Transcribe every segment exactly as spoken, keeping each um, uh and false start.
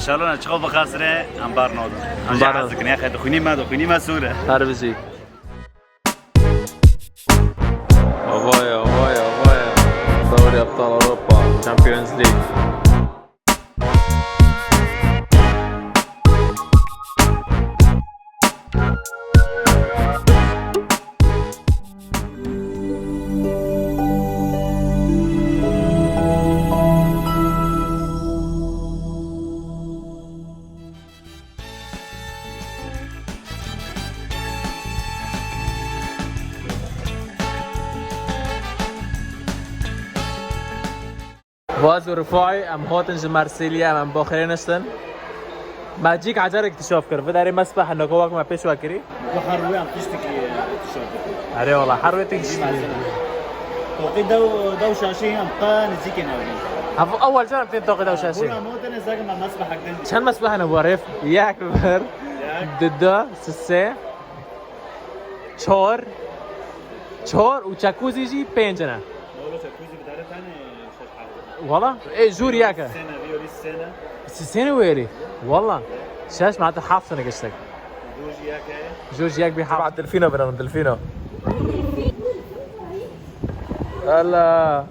Şalona çiqo bixasire, em bar nadin. Em jî Bar hez dikin, ya xwe dixwînî me, dixwînî me sûre. Her bijî. Avaya, avaya, avaya. Dewrê Ebtal Ewropa, Champions League. Vaz û Rifayê, em hatin ji Mersêliyê, em, em baxirê niştin. Me cîk ecerek tişaf kir. Vidarê mesbeh hindek wek me pêş we kirî. Bi her wê em tiştekî tişaf dikir. Erê wala, her wê tiştekî. Toqî dew, dew şaşê em qe nizîkê navîn. Ev ewel car em tên toqî dew şaşê. Bûna motene zek me mesbehek din. Çend mesbeh hene bu rêf? Yek, bir, Yek. Didu, sisê, çar, çar û jacuzzi jî pênc ne. Wala jacuzzi bi dare tane şeş hafta. Wala? E, jûr yek e. Sene, viyolî sene. Si sene wêrî. Wala. Şeş me heta heft sene geçtik. Jûr jî yek e. Jûr jî yek bir heft. Delfino binelim, delfino. Ela.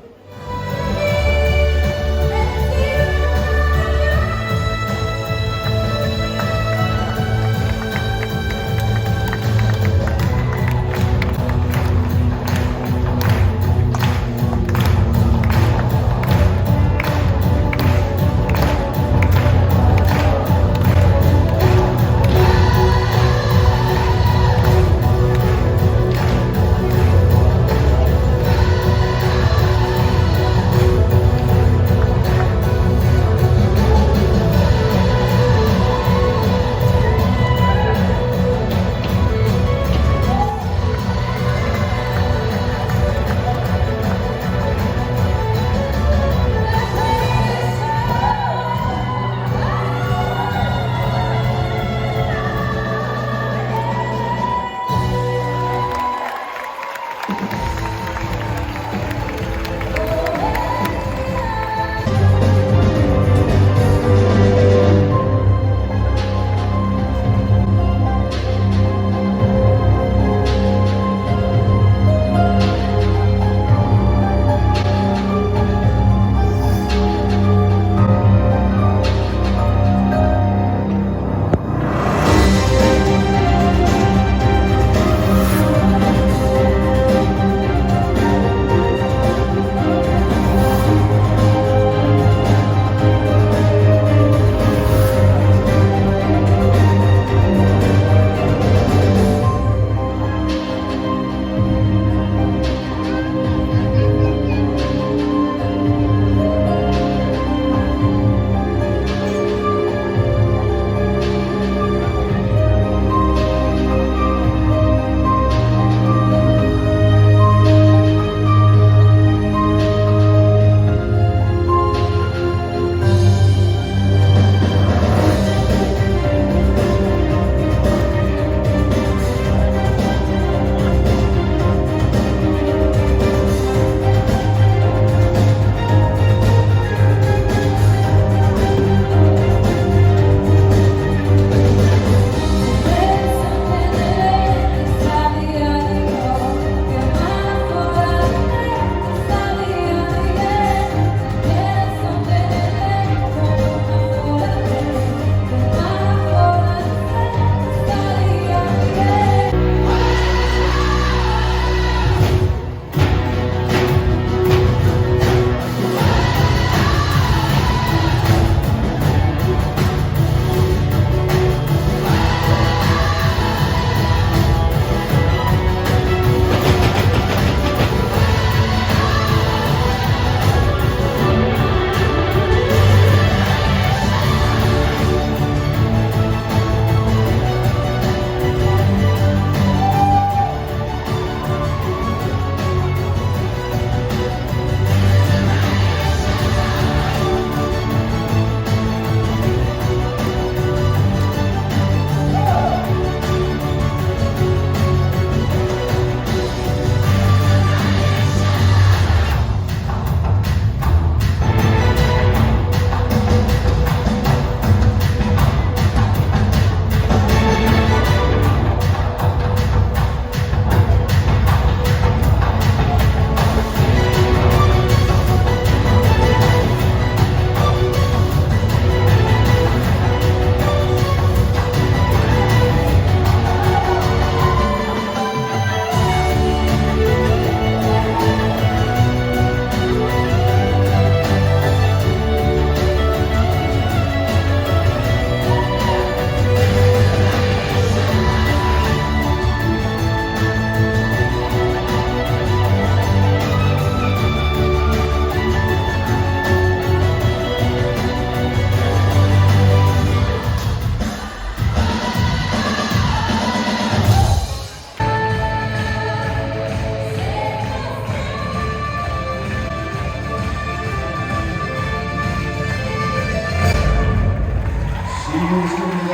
Afrika, film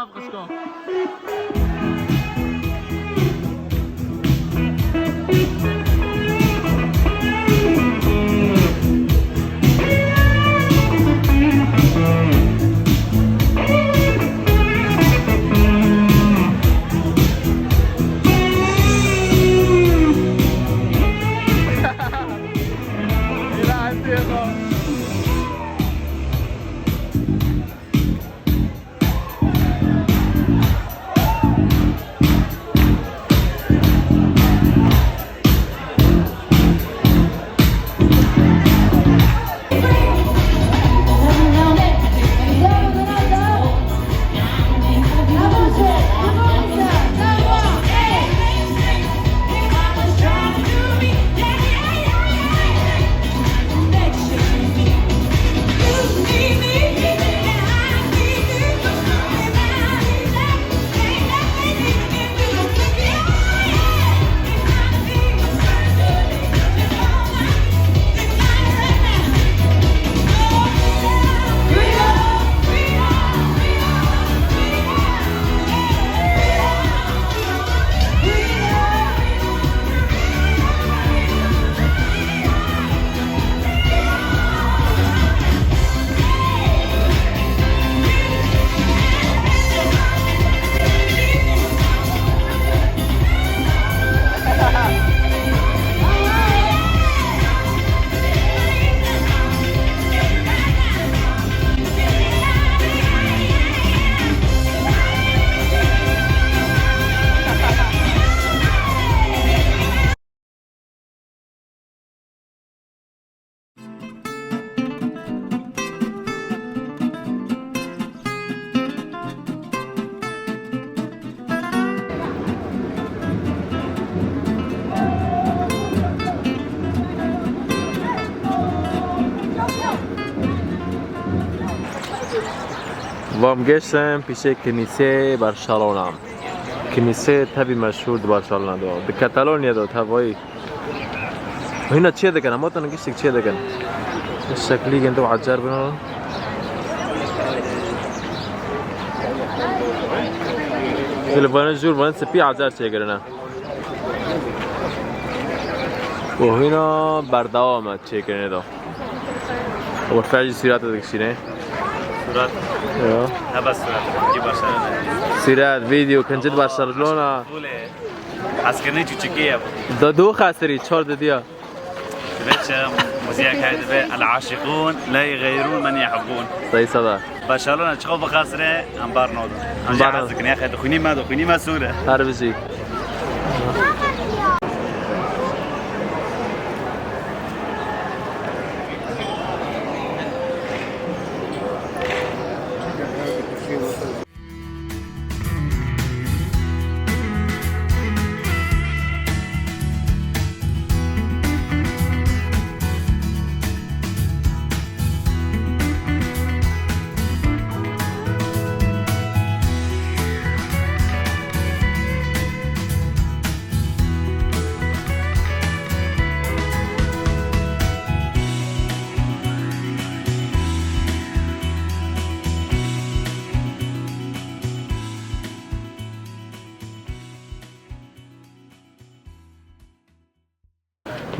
Afrika. Vam geştem pîşê kinîsê Barcelona. Kinîsê tevî meşhûr di Barcelona de. Di Katalonya'da tevayî. Hîna çê dikin, hema tane giştik çê dikin. Şeklî gindi û ecer bino. Telefonu jûr van sipî ecer çêkirine. Û hîna berdewam e çêkirinê de. Û fecî sûrete dikişîne. Surat. Ya. Ne bes surat. Kincî Barcelona. Sûret, video, kincî Barcelona. Bule. Eskirine çuçukiye. Da du xesirî, çar didiya. Dibe çi, muzîka dibe el aşiqûn, la yexeyrûn men yehibbûn. Sey seda. Barcelona çiqo bixesire, em bar nadin. Em jî bar nadin. Hez dikin, ya xey dixwînî me, dixwînî me sûre. Her bijî.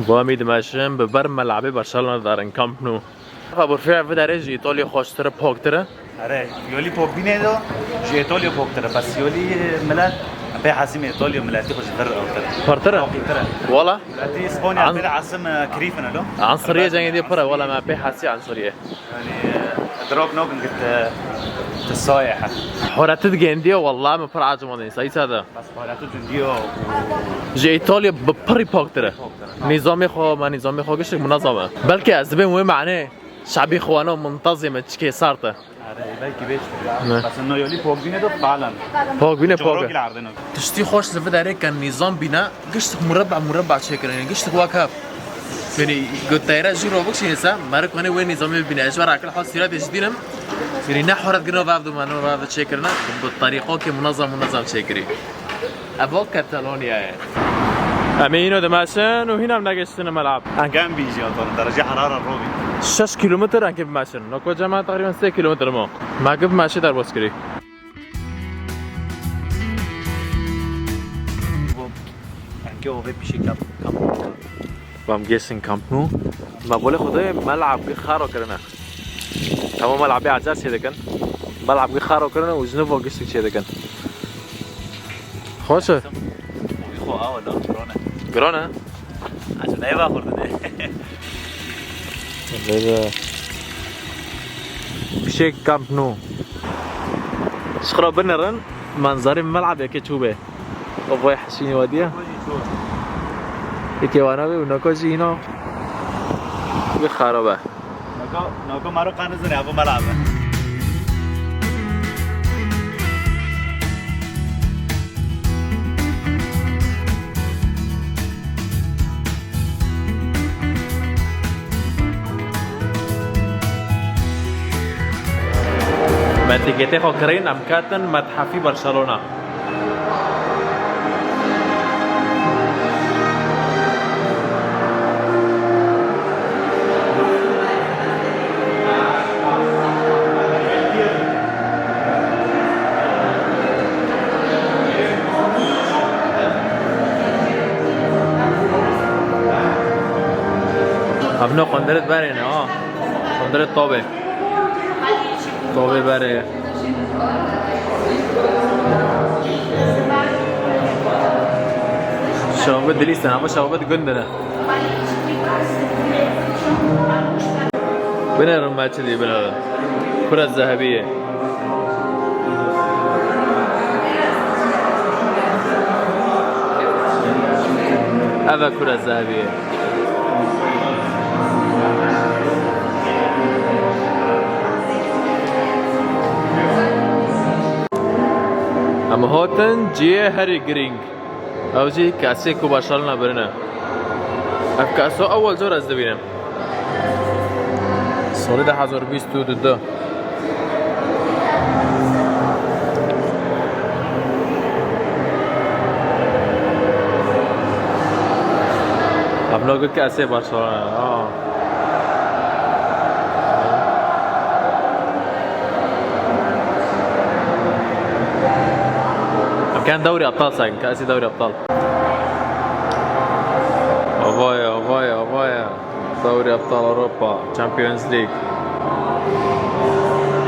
Bo em ê dimeşin bi ber melabê Barcelona darin, Camp Nou. Fa burfê ev derê ji Îtalya xweştir e, poktir e. Erê, yolî pokbînê do ji Îtalya poktir e. Bes yolî milet pê hesî me Îtalya miletî xwe ji vir ewtir e. Pirtir e? Pokîtir e. Wala? Miletî Spanya An- pê de hesim, e, kirîfin e lo. Ansiriyê cengê dî pir e, wala me pê hesî ansiriyê. Yani, e, drok nokin ki te, te saye he. Horeti digendiye, wala me pir acim o neyse, îsa de. Bas para tu cundiyo. Ji Îtalya bi pirî paktir e. Nîzamê xwe, me nîzamê xwe giştik munezam e. Belkî ez dibêm wê manê şebî xwana muntazîm e, çikê sart e. Are, belkî beş. Ne. Bas no yolî pokbîne do falan. Pokbîne pok. Coro gilardeno. Tiştî xweş li vê derê ke nîzam bîne, giştik mureba mureba çêkirin, giştik wek hev. Yani, got teyre jî ro bikşîne se, merik wene wê nîzamê bibîne. Ez ji ber akil hal sîretê jî dînim. Yani, ne horet gino vev du meno vev çêkirine, bi terîqokê munezam munezam çêkirî. Evo Katalonyayê. Em ê îno dimeşin û hîna em negihiştine melab. Em Gem bî jî atan, derece herara ro bî. Şeş kîlometr em kê bimeşin. Noko cema teqrîben sê kîlometr mo. Me kê bimeşî derbas kirî. Em kê ovê pişî Camp, Camp Nou. Em gêştin Camp Nou. Me bolê xwe dayê melab kî xaro kirine. Hemû melabê ecar çêdikin. Melabkî xaro kirine û ji nû ve giştik çêdikin. Xweş e? Xwe awa da, giran e. Giran e? Aslında eva xurdine. Böyle. Pişek Camp Nou. Şıkra binerin, manzarê melabê ke çû be. Ovay hesînî wadiye. Yekê wana be û nako jî hîna bi xarabe. Nako, nako maro qanizin ya, bu melabe. Me tîketê xwe kirîn, em ketin Methefî Barcelona. Evno qondirit berê ne ha. Qondirit tabe. Tabe berê. Şabet dilîsten ama şabet gundine. Binerin me çi dî binerin. Kura zehebî ye. Eve kura zehebî ye. Em hatin cihê herî girîng. Ew jî kesê ku Barcelona birine. Ev keso ewel car ez dibînim. Salê du hezar bîst û du. Ev nago kesê Barcelona. Aa. Em ken dewrî aptal sakin, kesî dewrî aptal. Avaya, avaya, avaya. Dewrî Ebtal Ewropa, Champions League.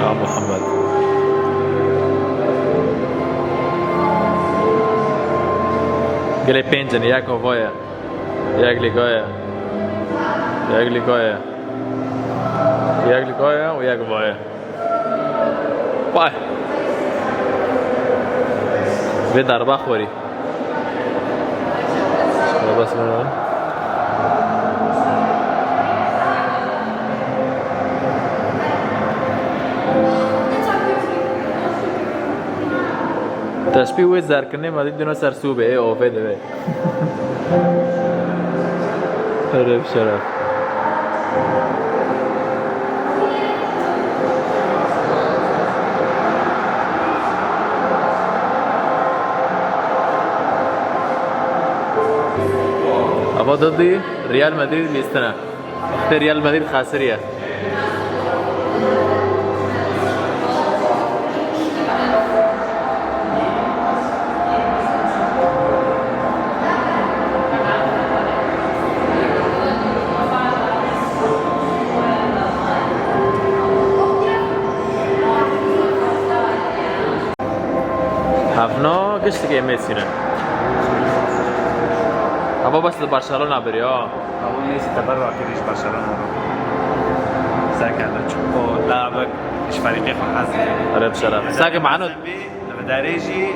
Ya Muhammed. Gelê pênc in, yek ava ye. Yek Lîga ye. Yek Lîga ye. Yek Lîga ye û yek ava ye. Vay. Vê darba xwerî. Bas, bas. Teşbîh wê zerkirinê me dî dino ser sûbê, ê ovê divê. Şeref, şeref. Ava didî Real Madrid lîstine. Te Real Madrid xesiriye. Evna giştikê Mesî ne. Hava bes li Barcelona biriya. Ew Mesî teberra kiriş Barcelona. Serkerde çuko labek iş ferîqê xwe hez. Erê bi şeref. Sake mano. Li derê jî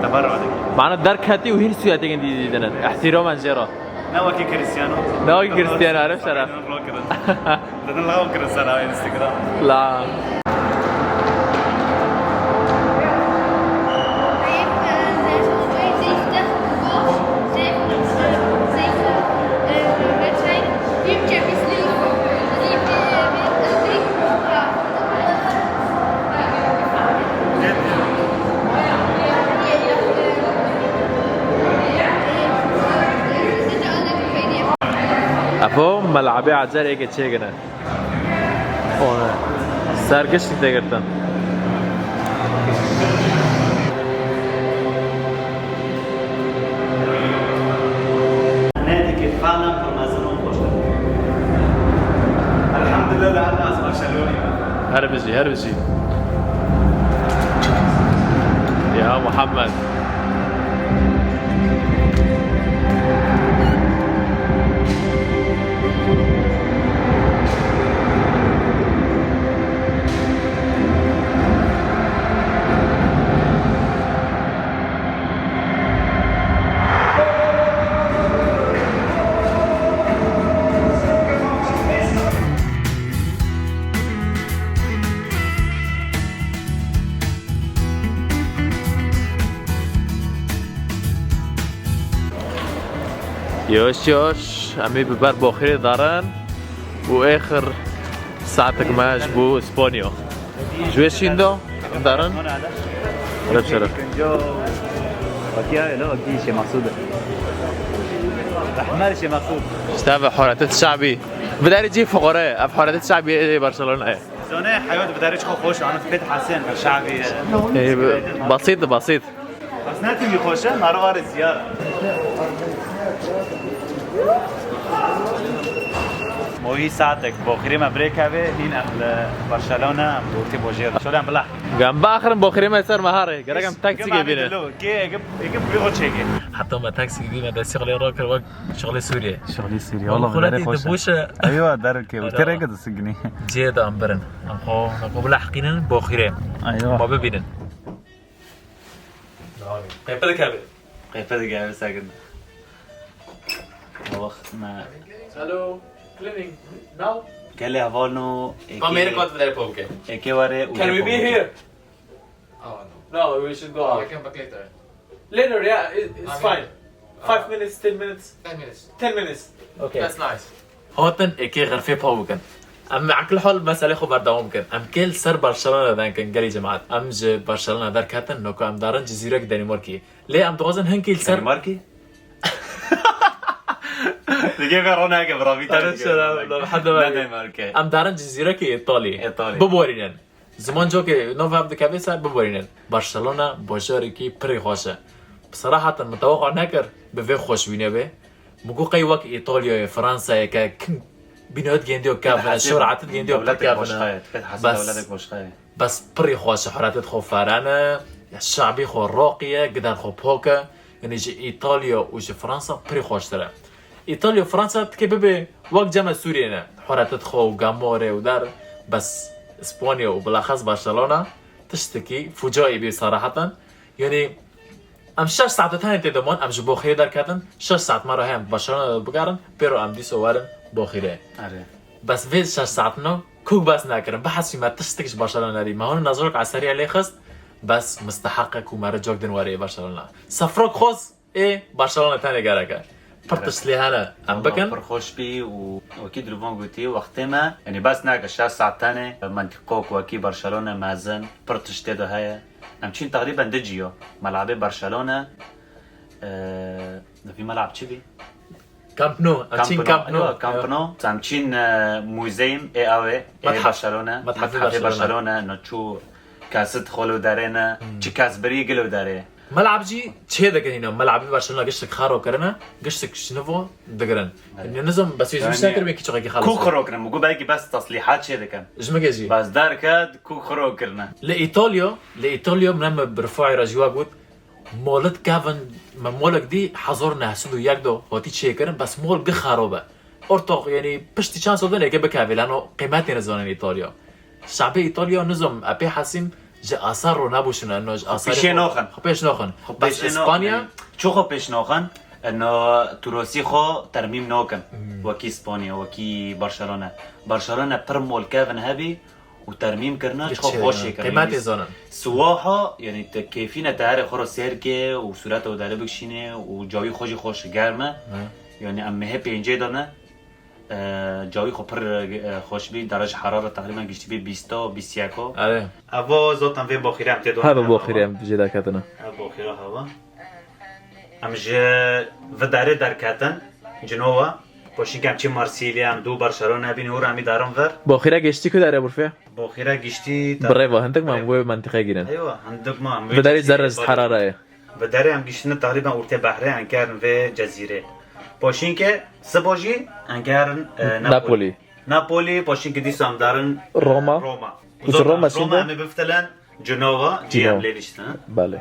teberra dike. Mano derketî û hîn sûyetên dî dîdinin. Îhtîramen jê re. Ne wekî Cristiano. Ne wekî Cristiano, erê bi şeref. Ro kirin. Didin law kirin ser Instagram. La. Evo melabê ecer êkê çêgine. One. Ser giştî tê girtin. Ne dikê fana pir mezin û xweş dibin. Elhamdülillah li her nas Barcelonî. Her bijî, her bijî. Ya Muhammed. Yavaş yavaş em ê bi ber boxirê darin û êxir saetek me ji bo Spanya. Ji wê şîn de em darin. Rep şeref. Wekî ya, lo, wekî Şêx Mesûd. Ehmer Şêx Mesûd. İşte ev hararet şabî. Bi derê cî fuqare, ev hararet şabî ê Barcelona'yê. Zone hayat bi derê çi xweş, anı pêt hesen, şabî. Ê, bi-, basit, basit. Bas ne tîmî xweş e, mero are ziyara. Moyî saetek, boxirê me birêk hevê, hîn em li Barcelona, em li otê bojêr. Şole em bila. Gam baxrin boxirê me ser meharê, gerek em taksî bînin. Kê, eke, eke pulê xwe çêke. Heta me taksî bîne, destê xwe lê rakir wek şixulê Sûriyê. Şixulê Sûriyê, wala xulê derê xweş e. Eywa, derke, û têreke de siginî. Cê de em birin. Em xwe, em xwe bila heqînin, boxirê. Eywa. Ma bibînin. Qepe dikeve. Qepe dikeve, sakin. Wext me. Hello. Cleaning now? Gelê hevalno, eke, Kamera kat vere povke. Eke were û Can we be here? Oh, no. No, we should go out. We can back later. Later, yeah, it, it's fine. Five minutes, ten minutes. Ten minutes. Ten minutes. Okay. That's nice. Hatin êkê xerfê pa bikin. Em bi ekil hal meselê xwe berdewam bikin. Em kê li ser Barcelona denkin gelî cemaat. Em ji Barcelona derketin, noko em darin Cizîrek Denîmarkî. Lê em dixwazin hinkî li ser Denîmarkî? Digê ve roneke bi ravî. Erê şeref, la, hede ne Denîmarkî. Em darin Cizîrekî Îtalî. Îtalî. Biborînin. Ziman cokê nava hev dikeve ser biborînin. Barcelona bajarekî pirî xweş e. Bi serahatan min tewaqa nekir bi vê xweşbînê be. Min got qey wek Îtalyayê, Fransayê ke kin bînat gendiyo kevine, şoratet gendiyo pir kevine. Bes, bes pirî xweş e, huratet xwe ferene, ya şabî xwe roqiye, gidan xwe poke. Yanî ji Îtalya û ji Fransa pirî xweştir e. Îtalya, Fransa tikê bibe wek cem Sûriyê ne. Huratet xwe û gamorê û der, bes Spanya û bilaxas Barcelona tiştekî fucayî bî seraheten. Yanî em şeş saet tenê tê de man, em ji Boxîrê derketin, şeş saet me re heye em Barcelona de bigerin, pêro em dîso werin Boxîrê. Erê. Bes vê şeş saetino kûk bes nekirin. Bihesî me tiştek ji Barcelona nedî. Me hûn nazorek eseriye lê xist, bes misteheq e ku me re cok din were Barcelona. Sefrok xwest, Ê, Barcelona tenê gerek e. Pir tişt lê hene em bikin. Pir xweş bî û wekî Dilvan gotî, wextê me, yanî bes nake şeş saet tenê, mentiqok wekî Barcelona mezin, pir tişt tê de heye. Em çîn teqrîben di cî yo. Melabê Barcelona, e, vî melab çi bî? Camp Nou, em çîn Camp Nou. Camp Nou. Eywa, Camp Nou. Em çîn, e, muzeyim ê ew ê, ê Barcelona. Methefê Barcelona. Methefê Barcelona, no çû kesit xwe li derê ne, çi kes birî gilo derê. Melab jî çê dikin îno, melabî Barcelona giştik xero kirine, giştik ji nivo digirin. Evet. Ne nizam, bes wê ji min şetir bê ki çoxekî xelas. Kûk xero kirin, bu belkî bes taslîhat çê dikin. Ji min jî. Bes derket, kûk xero kirine. Li Îtalya, li Îtalya min em bi rifayê re jî wa got, Molit kevin, me molek dî hezar neh sed û yek do hatî çêkirin, bes mol gi xerab e. Ortoq, yani piştî çend sal dinê ke bikevê, leno qîmetê nizanin Îtalya. Şabê Îtalya nizam, e pê hesîm ji asar ro nebûşin, eno ji asarê Pêşê xwe, naxin. Xwe pêş naxin. Xwe Bes pêşê naxin. Îspanya, Yani, çi xwe pêş naxin? Eno turosî xwe termîm nakin. Hmm. Wekî Îspanya, wekî Barcelona. Barcelona pir mol kevin hebî û termîm kirina, çi xwe Çi, xweşê kirin. Qîmetê Yani, zanin. Siwaha, yani te kêfîne te herê xwe ro sêr ke û sûreta wê derê bikişîne û cawî xwe jî xweş germ e. Hı. Yani em mehê pêncê de ne. E, cawî xwe pir, e, xweş bî. Derece heraret teqrîben giştî bî bîst, bîst yek. Erê. Eva zaten vê boxîre em tê de Heve boxîre em jê derketine. Ev boxîre hava. Em ji vi derê derketin. Cinova. Poşîk em çî Marsilya, em dû Barcelona bîn, hûr em î darin vir. Boxîre giştî ku derê burfê? Boxîre giştî Birê va hindik me em wê mentiqe girin. Eywa, hindik me em wê Bi derê cizîrê zerre ji barê. Herarayê. Bi derê em giştine teqrîben ortê behrê, em gerin vê cezîrê. Poşînke sibo jî em gerin, e, Napoli. Napoli. Napoli, poşînke dîsa em darin, e, Roma. Roma. Û Zaten Roma Roma şimdi? Em ê biftilen Genova, cî em Genova. Lê niştin. Belê.